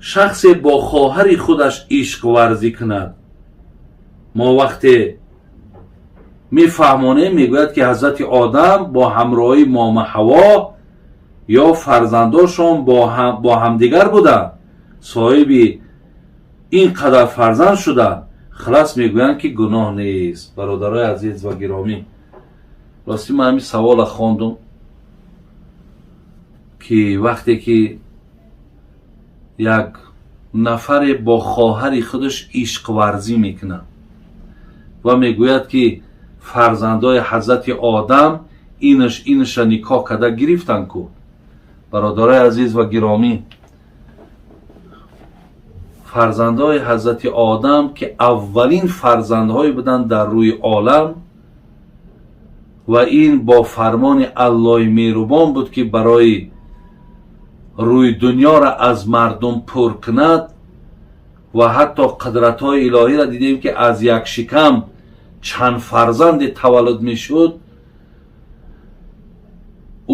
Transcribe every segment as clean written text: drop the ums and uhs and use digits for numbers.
Шахсе бо хоҳари худаш ишқ варзӣ кунад, мо вақте мефаҳмонем, мегӯяд, ки ҳазрати Одам бо ҳамроҳии мома Ҳаво ё фарзандошон бо ҳамдигар буданд, соҳиби ин қадар фарзанд шуданд. Халас, мегӯянд, ки гуноҳ нест. Бародарои азиз ва гиромӣ, ростӣ ман ҳамин савола хондум, ки вақте ки як нафаре бо хоҳари худаш ишқварзӣ мекунад ва мегӯяд, ки фарзандои ҳазрати Одам инаш инаша никоҳ карда гирифтанд ку. Бародарои азиз ва гиромӣ, фарзандҳои ҳазрати Одам, ки аввалин фарзандҳое буданд дар рӯи олам, ва ин бо фармони Аллоҳи меҳрубон буд, ки барои рӯи дунёро аз мардум пур кунад, ва ҳатто қудратҳои илоҳиро дидем, ки аз як шикам чанд фарзанде таваллуд мешуд.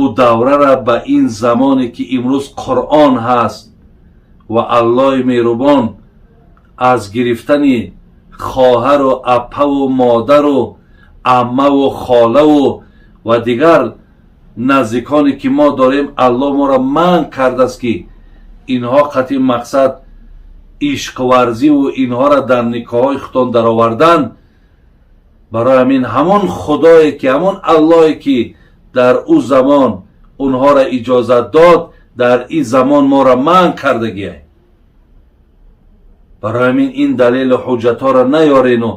Ӯ даврара ба ин замоне, ки имрӯз Қуръон ҳаст ва Аллоҳи меҳрубон аз гирифтани хоҳару апаву модару аммаву холаву ва дигар наздиконе, ки мо дорем, Аллоҳ моро манъ кардааст, ки инҳо қатъи мақсад ишқварзиву инҳоро дар никоҳҳои худтон даровардан. Барои ҳамин ҳамон Худое, ки ҳамон Аллоҳе, ки дар ӯ замон онҳоро иҷозат дод, дар ин замон моро манъ кардагиай. Барои ҳамин ин далелу ҳуҷҷатҳоро наёрену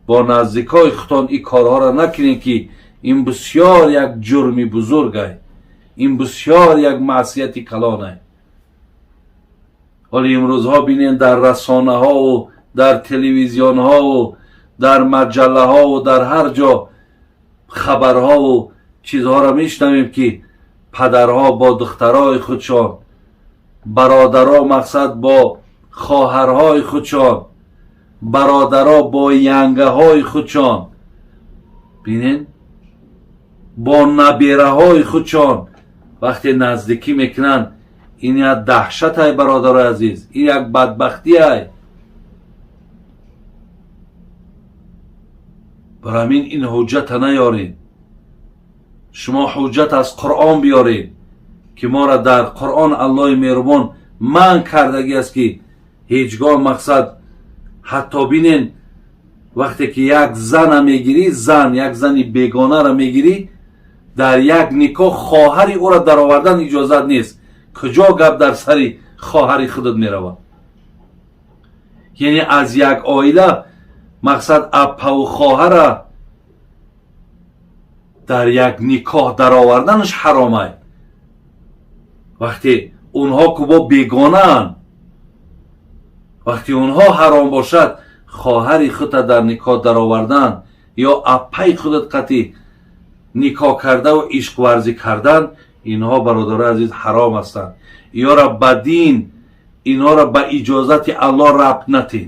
бо наздикои худтон ин корҳоро накунед, ки ин бисёр як ҷурми бузургай, ин бисёр як маъсияти калонай. Ҳоли имрӯзҳо бинед, дар расонаҳову дар телевизионҳову дар маҷаллаҳову дар ҳар ҷо хабарҳову чизҳоро мешунавем, ки падарҳо бо духтарҳои худшон, бародаро мақсад бо хоҳарҳои худшон, бародаро бо янгаҳои худшон, бинед, бо набераҳои худшон вақте наздикӣ мекунанд. Ин як даҳшатай, бародарои азиз, ин як бадбахтиай. Барои ҳамин ин ҳуҷҷата наёред. Шумо ҳуҷҷат аз Қуръон биёред, ки моро дар Қуръон Аллоҳи меҳрубон манъ кардагӣ аст, ки ҳеҷ гоҳ мақсад. Ҳатто бинен, вақте ки як зана мегирӣ, зан, як зани бегонаро мегирӣ, дар як никоҳ хоҳари ӯро даровардан иҷозат нест. Куҷо гап дар сари хоҳари худат меравад? Яъне аз як оила мақсад аппаву хоҳара дар як никоҳ дароварданаш ҳаромай, вақте онҳо кубо бегонаанд. Вақте онҳо ҳаром бошад, хоҳари худта дар никоҳ даровардан ё аппаи худат қатъи никоҳ кардаву ишқварзӣ кардан, инҳо, бародарои азиз, ҳаром ҳастанд. Инҳоро ба дин, инҳоро ба иҷозати Аллоҳ рабт натин.